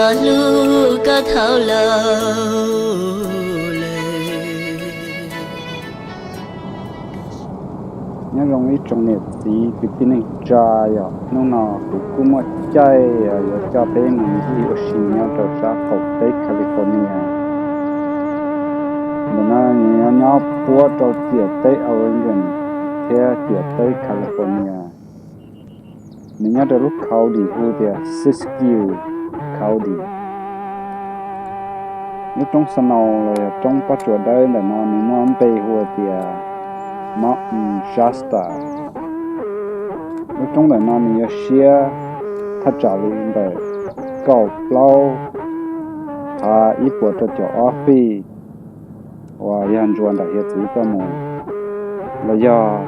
Hlub koj thaum laus lawm. Nyob zoo ib tsoom niam txiv kwv tij neej tsa, yog hnub no kuv kuj muaj caij yuav coj peb mus ncig ua si nyob rau sab qaum teb California. Ntawm no nws nyob puab rau ciam teb Oregon thiab ciam teb California. Nws nyob rau lub county hu tias Siskiyou County. Lub roob snow los yog roob pob tsuas dawb ntawm no nws muaj npe hu tias Mountain Shasta. Lub roob ntawm no nws yuav siab thaj tsam li ntawm kaum plaub phav ib puas rau caum ob feet, uas yog ntsuas ntawm hiav txwv tuaj mus, los yog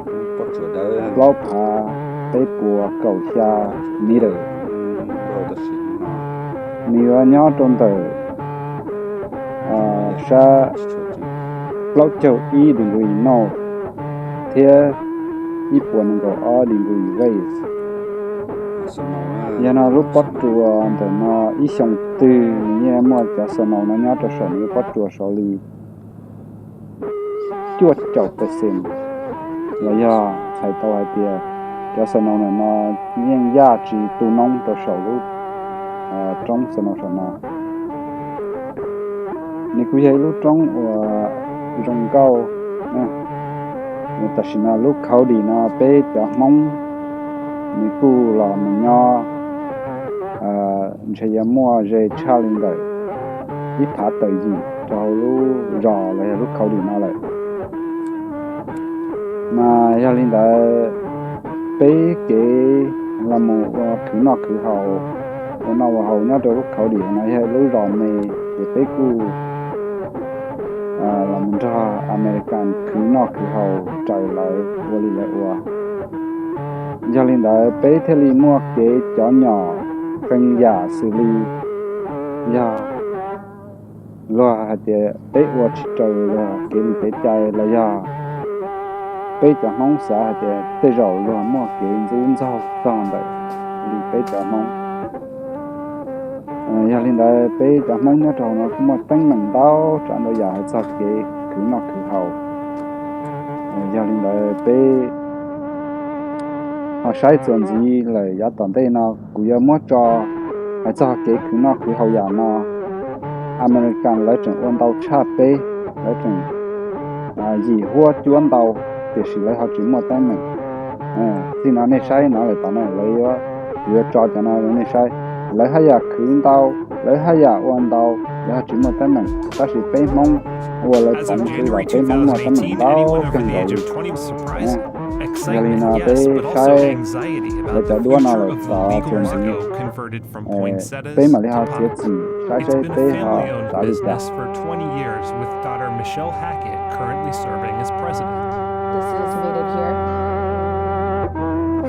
plaub phav peb puas kaum xya meter. Nws yuav nyob rau ntawm sab plaub caug ib degree north thiab ib puas nees nkaum ob degree west. Yog no lub pob tsuas ntawm no ib xyoo twg nws yeej muaj cov snow no nyob rau saum nws lub pob tsuas saud li cuaj caum percent, los yog hais tau hais tias cov snow ntawm no yeej yaj tsis tu noob rau saum lub roob snow saum no. Nws kuj yog ib lub roob uas zoo nkauj. Tam sim no lub county no peb cov Hmoob nws kuj los mus nyob ntshe yuav muaj ze tshaj li ntawm ib phav tawm yim rau hauv lub zos los yog lub county no lawm. Mas yog li ntawd, peb kev los mus ua khwv noj khwv haus, ua noj ua haus nyob rau lub county no yog lub zos me, ces peb kuj los mus nrog American khwv noj khwv haus raws lawv ua li lawv ua. Yog li ntawd peb thiaj li muaj kev cov nyom qee yam xws li yog luag hais tias peb ua tsis raws luag kev li kev cai los yog peb cov Hmoob xav hais tias tej zaum luag muaj kev ntxub ntxaug txog ntawm li peb cov Hmoob. Yog li ntawd peb cov Hmoob nyob rau hauv no kuj muaj teeb meem ntau tsav ntau yam hais txog kev khwv noj khwv haus. Yog li ntawd peb ho saib txuas ntxiv lawm yav tom ntej no kuv yuav muab tso hais txog kev khwv noj khwv haus yam no. American lawv tseem ua ntau tshaj peb, lawv tseem yim huab cuab ntau, tiam sis lawv ho tsis muaj teeb meem. Txij no nej saib no lawm tom no lawv yuav, kuv yuav tso cov no rau nej saib. Lawv haj yam khwv ntau, lawv haj yam ua ntau, lawv ho tsis muaj teeb meem, tab sis peb Hmoob ua lawv txav ntxwv los peb Hmoob muaj teeb meem ntau kawg nkaus li. Yog li no peb saib lawv cov duab no lawm txog txuas ntxiv, peb mam li ho txiav txim saib seb peb ho xav li cas.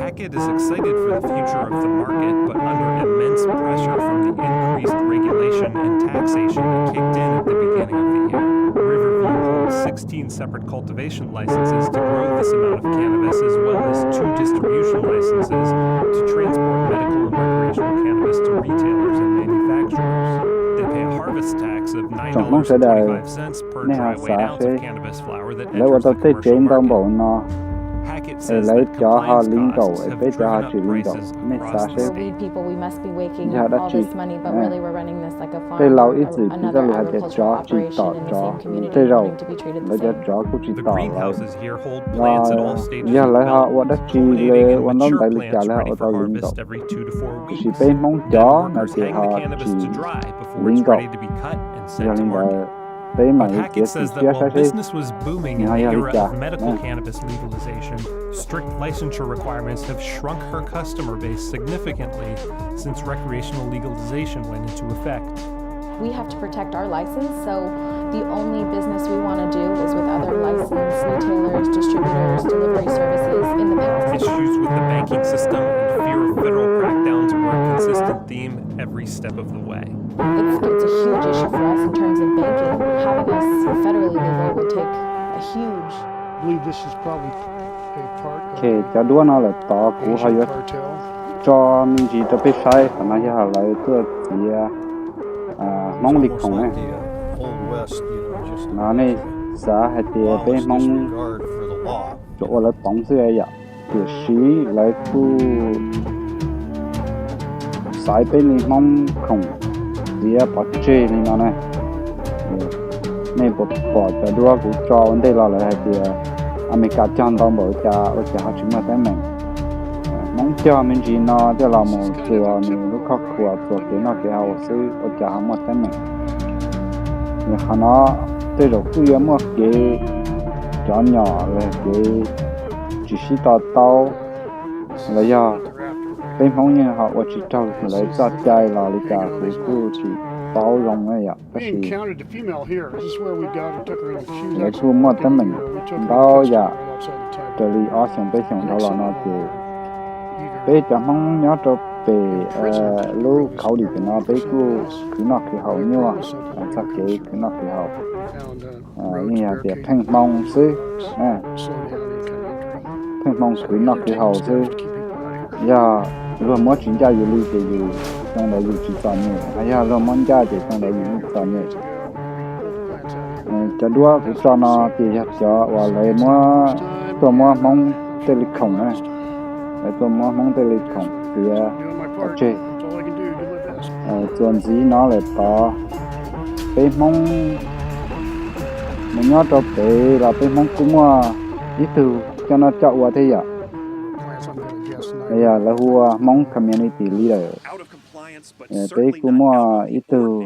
Hackett is excited for the future of the market, but under immense pressure from the increased regulation and taxation that kicked in at the beginning of the year. Riverview holds sixteen separate cultivation licenses to grow this amount of cannabis, as well as two distribution licenses to transport medical and recreational cannabis to retailers and manufacturers. They pay a harvest tax of nine dollars and twenty-five cents per dry weight ounce of cannabis flower that enters the commercial market. Hackett says that compliance costs have driven up prices across the state. Yog dab tsi? Tej laus ib txwm piv txoj lus hais tias tsov tsis tom tsov, tej zaum lawv cov tsov kuj tsis tom lawv. Yog lawv ho ua dab tsi, lawv ua ntaub ntawv li cas lawv ho ua tau li nkaus. Tiam sis peb Hmoob cov no ces ho tsis li nkaus. Yog li ntawd peb mam li txiav txim siab saib seb nws ho yog li cas. Strict licensure requirements have shrunk her customer base significantly since recreational legalization went into effect. We have to protect our license, so the only business we want to do is with other licensed retailers, distributors, delivery services. In the past, issues with the banking system and fear of federal crackdowns were a consistent theme every step of the way. It's, it's a huge issue for us in terms of banking. Having us federally legal would take a huge Ces cov duab no lawm tod kuv ho yuav tso me ntsis rau peb saib, qhov no yog lawv tuaj txiav Hmoob li khoom ne. No nej xav hais tias peb Hmoob tsuas ua lawv poov xwb yom, tiam sis lawv kuj xaiv peb li Hmoob khoom txiav pov tseg li no na. Nej puas pom cov duab kuv tso ua ntej los lawv hais tias Amelikas cog ntau npaum li cas ua cas ho tsis muaj teeb meem? Hmoob cog me ntsis no coj los mus txuas nws lub khob khuas txuas kev noj kev haus xwb ua cas ho muaj teeb meem? Qhov no tej zaum kuj yuav muaj kev cov nyom los kev tsis sib to taub, los yog peb Hmoob yeej ho ua tsis raug lawv txoj cai los li cas kuv kuj tsis paub zoo na yom, tab sis lawv kuj muaj teeb meem ntau yam. Raws li ob xyoos peb xyoos dhau los no ces peb cov Hmoob nyob rau pem lub khaus dim pem no peb kuj khwv noj khwv haus nyuaj, txoj kev khwv noj khwv haus yeej yog tias pheej hmoo xwb, pheej hmoo khwv noj khwv haus xwb. Yog luag muab tsis ncaj yus li ces yus xyoo ntawd yus tsis txom nyem, yog luag muab ncaj ces xyoo ntawd yus yeej txom nyem. Cov duab kuv tso no ces yog cov uas lawv muab, tuaj muab Hmoob tej li khoom na, lawv tuaj muab Hmoob tej li khoom txiav pov tseg. Txuas ntxiv no lawm tod, peb Hmoob mus nyob rau pem los peb Hmoob kuj muaj ib tug coj noj coj ua thiab yom, yog lawv hu ua Hmoob community leader. Peb kuj muaj ib tug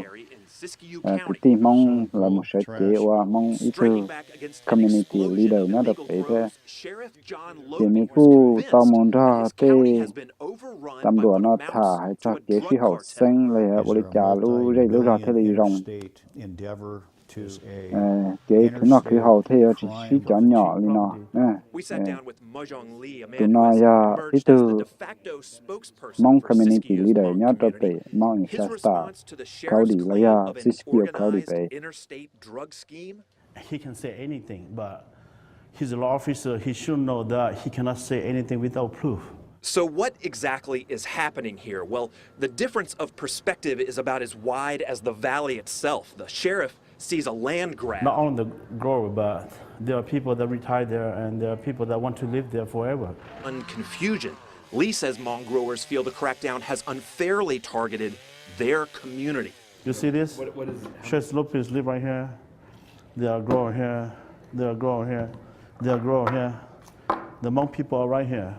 kwv tij Hmoob lawv mus sawv cev ua Hmoob ib tug community leader nyob rau pem thiab. Ces nws kuj tau mus nrog tej tam luam no tham hais txog kev sib haum xeeb los yog ua li cas lub zej lub zog thiaj li zoo, kev khwv noj khwv haus thiaj yuav tsis sib cov nyom li no. Tus no yog ib tug Hmoob community leader nyob rau pem Mountain Shasta County los yog Siskiyou County pem. He can say anything, but he's a law officer. He should know that he cannot say anything without proof. So what exactly is happening here? Well, the difference of perspective is about as wide as the valley itself. The sheriff sees a land grab. Not only the grower, but there are people that retire there and there are people that want to live there forever. And confusion. Lee says Hmong growers feel the crackdown has unfairly targeted their community. You see this? What, what is Sheriff Lopez live right here. There are grower here. There are grower here. There are grower here. The Hmong people are right here.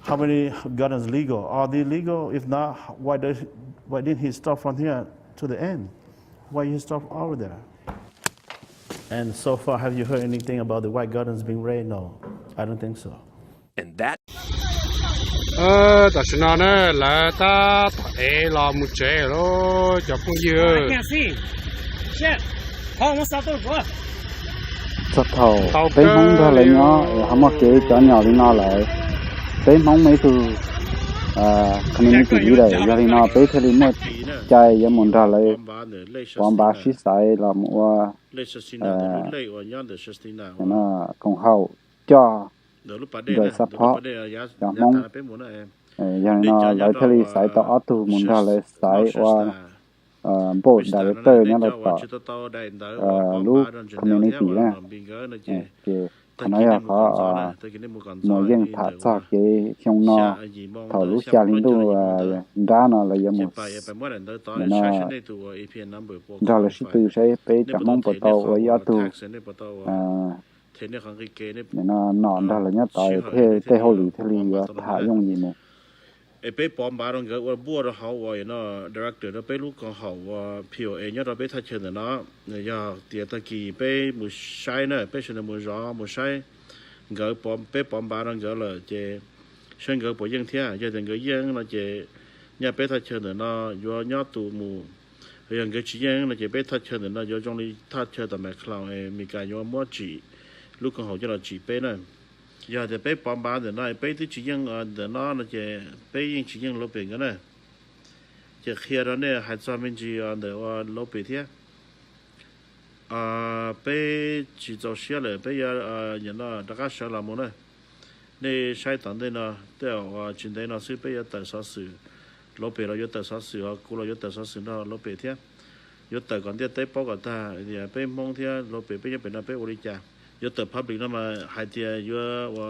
How many gardens legal? Are they legal? If not, why does, why didn't he stop from here to the end? Why he stop over there? And so far, have you heard anything about the white gardens being raided? No, I don't think so. And that Tam sim no na lawv tab tom ev los mus tsev lawm cov phooj ywg. Txog thaum peb Hmoob nrog lawv nyob ho muaj kev cov nyom li no lawm, peb Hmoob muaj ib tug community leader, yog li no peb thiaj li muaj cai yuav mus nrog lawv pov npav sib xaiv los mus ua koom haum coj ntawm xab phob cov Hmoob. Yog li no lawv thiaj li xaiv tau ob tug mus nrog lawv xaiv ua board director nyob rau tom lub community na. Ces qhov no yog qhov uas yeej tham txog kev xyoo no thaum lub xya hli ntuj nrab no lawv yuav mus nrog lawv sib tw saib peb cov Hmoob puas tau ua ib ob tug nom nrog lawv nyob tod thiaj tej hauj lwm thiaj li yuav tham yooj yim mus. Es peb pov npav rau nkawd ua board rau hauv uas no director rau peb lub koom haum uas P O A nyob rau peb thaj chaw ntawm no. Yog tias tag kis peb mus saib na, peb sawv daws mus zov mus saib nkawd, peb pov npav rau nkawd lawm ces saib nkawd puas yeej thiab. Yog tias nkawd yeej no ces nyaj peb thaj chaw ntawm no yuav nyob tus mus. Yog nkawd tsis yeej no ces peb thaj chaw ntawm no yuav zoo li thaj chaw tom Mac Cloud, Meskas yuav muab tsim lub koom haum coj los tsim peb na. Yog tias peb pov npav ntawm no peb twb tsis yeej ntawm no no ces peb yeej tsis yeej Lopez nkawd na. Ces qhia rau nej hais txog me ntsis ntawm ua Lopez thiab. Peb tsis txaus siab lawm, peb yuav rov qab sawv los mus na. Nej saib tom ntej no, tej zaum tsis ntev no xwb peb yuav tawm xov xwm Lopez los yuav tawm xov xwm, ho kuv los yuav tawm xov xwm nrog Lopez thiab. Yuav tawm kom ntiaj teb paub kom tag tias peb Hmoob thiab Lopez peb nyob pem no peb ua li cas. Yuav tawm public no mas hais tias yuav ua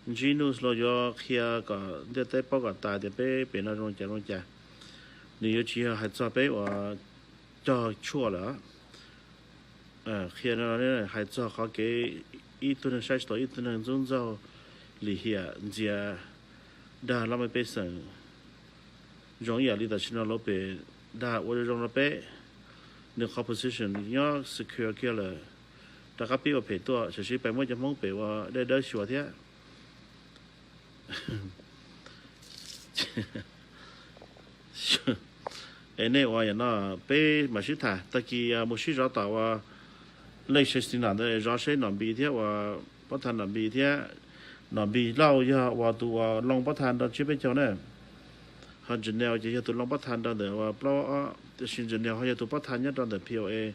ntsib news los yuav qhia kom ntiaj teb paub kom tas tias peb pem no zoo li cas zoo li cas. Nws yuav tsis yog hais txog peb uas cog tshuaj lawm. Qhia no hais txog qhov kev ib tug neeg saib tsis taus ib tug neeg, ntxub ntxaug, lim hiam, ntxias, dag laj mej pej xeem zoo ib yam li tam sim no Lopez dag ua zoo zoo rau peb. Nws qhov position nyob secure kiag lawm, rov qab pib ua phem tuaj, tiam sis peb muab cov Hmoob pem ua dawb dawb xyuas thiab. Es nej ua yam no, peb mam sib tham. Tag kis mus sib zov tom ua lej sestina ntawd, zov seb Nom Npis thiab ua Pab Thas Nom Npis thiab. Nom Npis Lauj yog ua tus uas loo Pab Thas nrog tsiab peb caug na, ho Janel ces yog tus loo Pab Thas nrog ntawm ua plaub ob, tiam sis Janel ho yog tus Pab Thas nyob rau ntawm P O A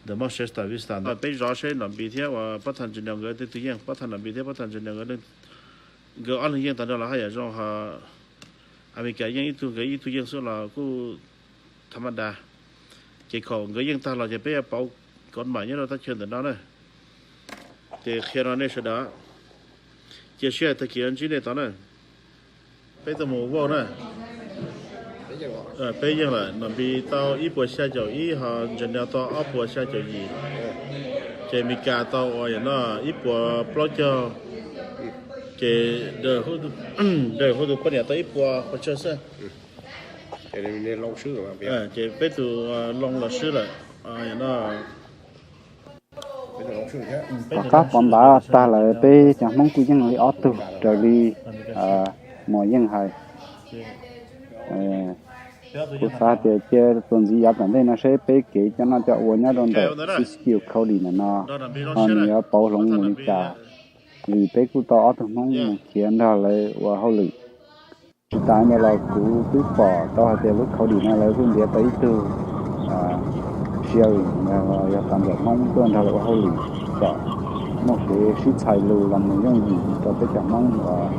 ntawm Manchester Vista ntawd. Peb zov seb Nom Npis thiab ua Pab Thas Janel nkawd tej tus yeej, Pab Thas Nom Npis thiab Pab Thas Janel nkawd ob leeg yeej tag nrho los haj yam zoo, ho Amelikas yeej ib tug nkawd ib tug yeej xwb los kuj tha ma da. Ces thaum nkawd yeej tag los ces peb yuav pauv kov mam nyob rau thaj chaw ntawm no na. Ces qhia rau nej sawv daws, cia siab hais tag kis ntsib nej tod na. Peb tuaj mus vote na. Peb yeej lawm, Nom Npis tau ib puas xya caum ib, ho Janel tau ob puas xya caum yim. Ces Amelikas tau ua yam no ib puas plaub caug. Ces Dawm Huv tus poj niam tau ib puas pes tsawg xwb. Ces peb tus loo los swb lawm. Tom qab pov ntawd tag lawm peb cov Hmoob kuj yeej li ob tug raws li Muas yeej hais. Kuv xav tias cia txuas ntxiv yav tom ntej no seb peb kev coj noj coj ua nyob rau ntawm Siskiyou County ntawm no, ho nws yuav pauv hloov mus li cas, vim peb kuj tau ob tug Hmoob mus khiav nrog lawv ua hauj lwm. Tsis tas ntawd los kuv twb pom tau hais tias lub county no lawv kuj ntiav tau ib tug sheriff los yog txawj ntxawm Hmoob tuaj nrog lawv ua hauj lwm kom muaj kev sib txhais lus los mus yooj yim rau peb cov Hmoob uas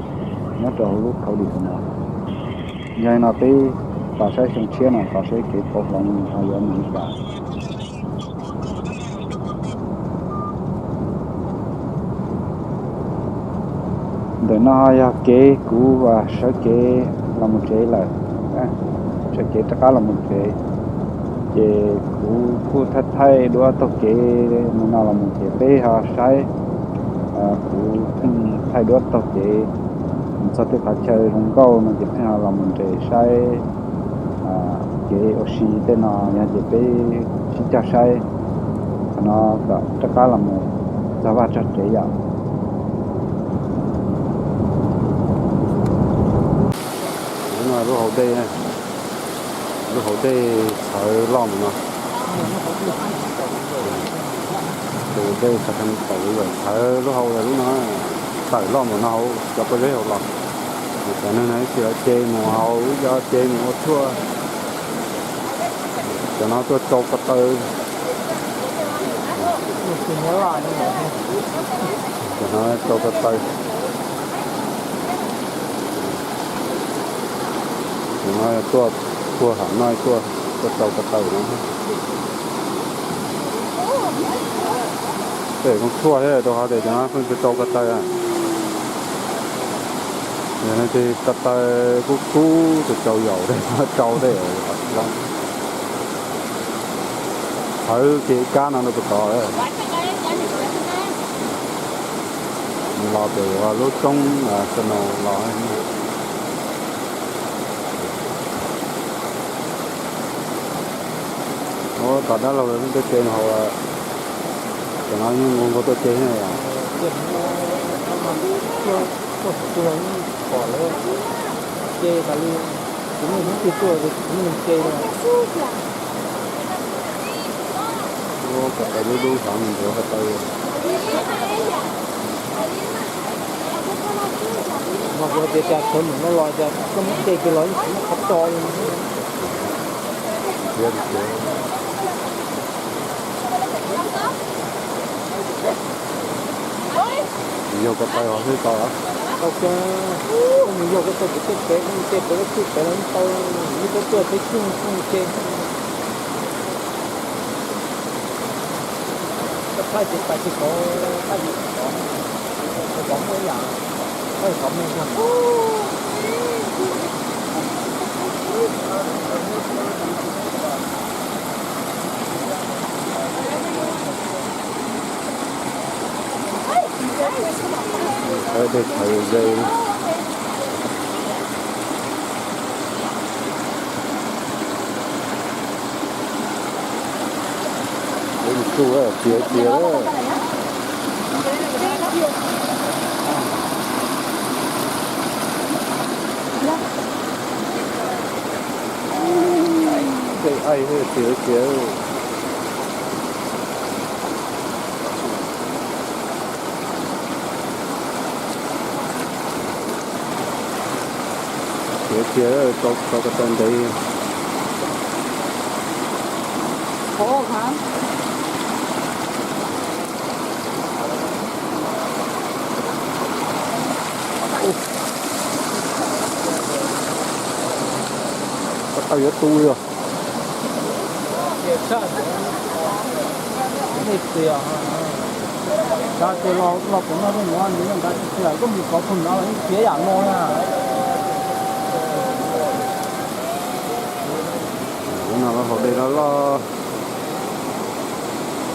nyob rau hauv lub county no. Yog li no peb tos saib xyoo tshiab no tos saib kev pauv hloov ho yuav mus li cas. Ntawm no yog kev kuv sawv kev los mus tsev lawm, sawv kev rov qab los mus tsev. Ces kuv kuj thaij thaij duab taug kev mus no los mus ces peb ho saib, kuv pheej thaij duab taug kev mus txog tej qhov chaw zoo nkauj no ces pheej ho los mus nres saib kev ua si tej no, yog ces peb sib cog saib qhov no kom rov qab los mus txog vaj txog tsev yom. Lub hauv dej, lub hauv dej txhawv loj mus no. Tus dej txhawv tau li yam txhawv lub hauv lub no, tawm loj mus no hauv cov pob zeb hauv los. Cov neeg no ib txhia ce mus hauv, ib co ce mus ua tshuaj. Cov no tuaj tsau ko taw. Cov no tsau ko taw. Cov no tuaj puag ham no tuaj, tuaj tsau ko taw no. Tej zoo tshuaj thiab rau qhov tias cov no pheej tsau ko taw. Yog no ces ko taw kub kub tsau tsau yaum tej, tsau tej. Txhawv kev kab no rau puag tod. Los pem lub roob snow los. Ua tom dab laug lawv tuaj ce hauv, cov no yeej nqua nqua tuaj ce thiab. Pom lawv ce tas li, kuv muaj hnub twg tuaj kuv yeej ce lawm. Ko taw dub dub xyov mus nrhiav ko taw. Mas kuv tias cas sawv mus no los cas koj muab ce kiag los yeej tsis muaj qhov tso li. Yog ko taw hov xwb tau. Tau kiag, koj mus yog koj tau kuv tej pem, koj mus tej pem, koj tsuj pem los yeej tau, yeej tau tuaj peb tsuj tsuj ces. Koj thaij ces pais tsis tau, thaij tsis tau, tsis tau muaj ib yam, thaij tau me ntag. Thawb dej thawb ze. Ib tug txiav txiav. Tej aim txiav txiav. Txiav txiav, tso ko taw ntev. Ko taw yuav tu li os. Nej txias, nrad ces los, los kuv noj rooj no, nws nrad tsis txias, koj mus kov pug nrad los yeej txias yam no na. Lub no lub hauv dej loj loj,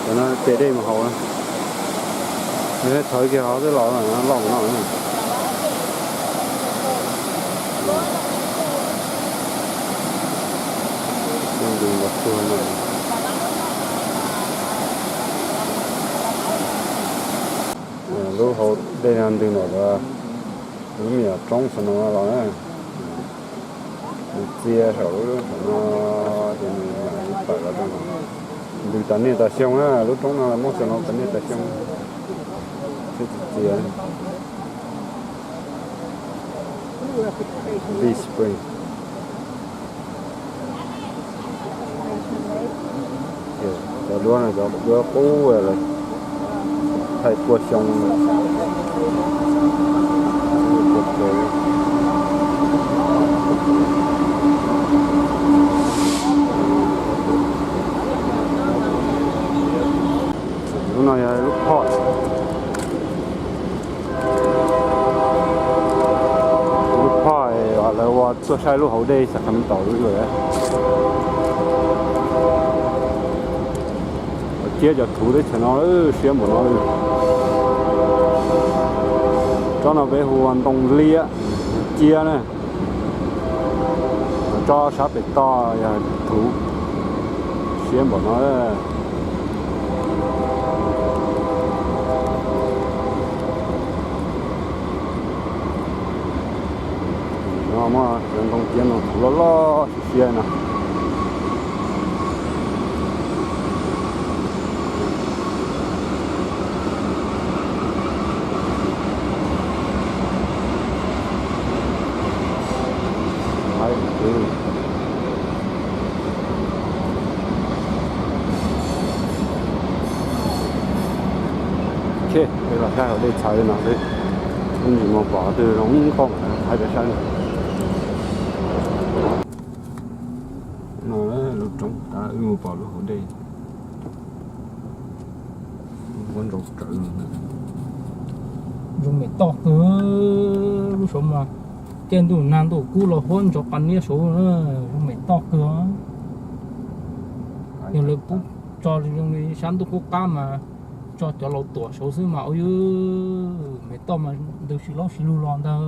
cov no tes dej mus hauv. Thawb kiag hauv twb los loj no. Lub hauv dej no ntws ntawm lub me nyuam roob xwb no los na. Nws txia saum lub saum no, ces nws mam li tawm los rau no. Ntws tas niaj tas xyoo na, lub roob no muab xwb no tas niaj tas xyoo thiaj tsis txias. Big Spring. Cov duab no cov duab qub lawm, thaij pua xyoo. Lub no yog lub phoj. Lub phoj lawv ua tuaj saib lub hauv dej xav kham tau lub yuav. Ciab cov thuv teb chaws no siab npaum no. Tsob no peb hu ua ntoo liab, ciab na. Tsob sab pem toj yog thuv, siab npaum no. No muaj ntoo ciab ntoo thuv loj loj siab siab no. Los saib hauv dej txhawv no xwb, yeej tsis muaj pom twg zoo nkauj heev peb saib. No lub roob tab wb mus pom lub hauv dej. Huab ntsaus tsawv. Zoo me toj kawg, lub saud mas caij ntuj nag ntuj kub los huab ntsaus qab niab saud, zoo me toj kawg. Yog lawv pub tso zoo li sab ntuj qub qab mas tso cov laus tuam saud xwb mas ua me toj mas ntws si laub si lug los ntag.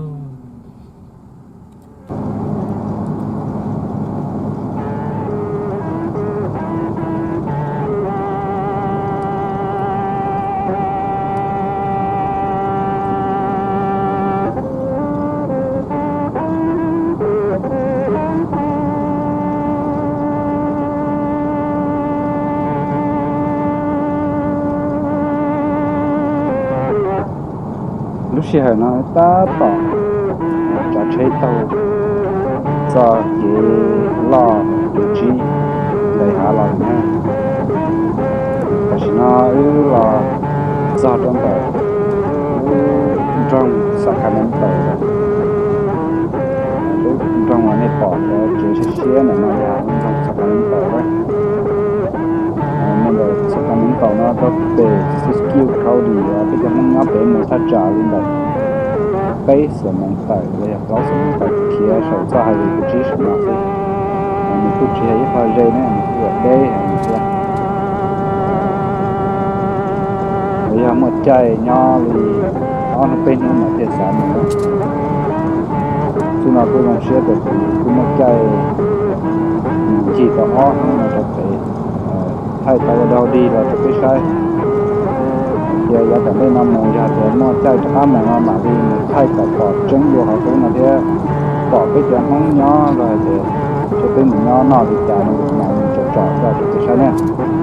Lub sij hawm no tab tom tsav tsheb taug txoj kev loj kev tsib ntais hav los na. Tam sim no wb los txog rau ntawm lub nroog Xav Sacramento. Lub nroog uas nej pom cov tsev siab siab ntawm no yog lub nroog Sacramento. Mus ntawm Sacramento no rau pem Siskiyou County, peb cov Hmoob nyob pem mus thaj tsam li ntawm peb xuab moos tawm los yog plaub xuab moos tawm khiav saum txoj highway kaum tsib saum no xwb. Nws kuj tsis yog ib qho ze ne, nws kuj yog deb heev thiab. Yog muaj caij nyob li ob hnub peb hnub mas thiaj xav mus. Xwb no kuj zoo siab tias kuv kuj muaj caij ncig tau ob hnub no rau pem, thaij tau ua dog dig los rau peb saib. Cia yav tom ntej no mus yog tias muaj caij rov qab mus no mam li mus thaij kom pom tseeb dua qhov qub no thiab, pom peb cov Hmoob nyob los hais tias seb peb mus nyob noj li cas no mam li tsom tsom coj rau peb saib na.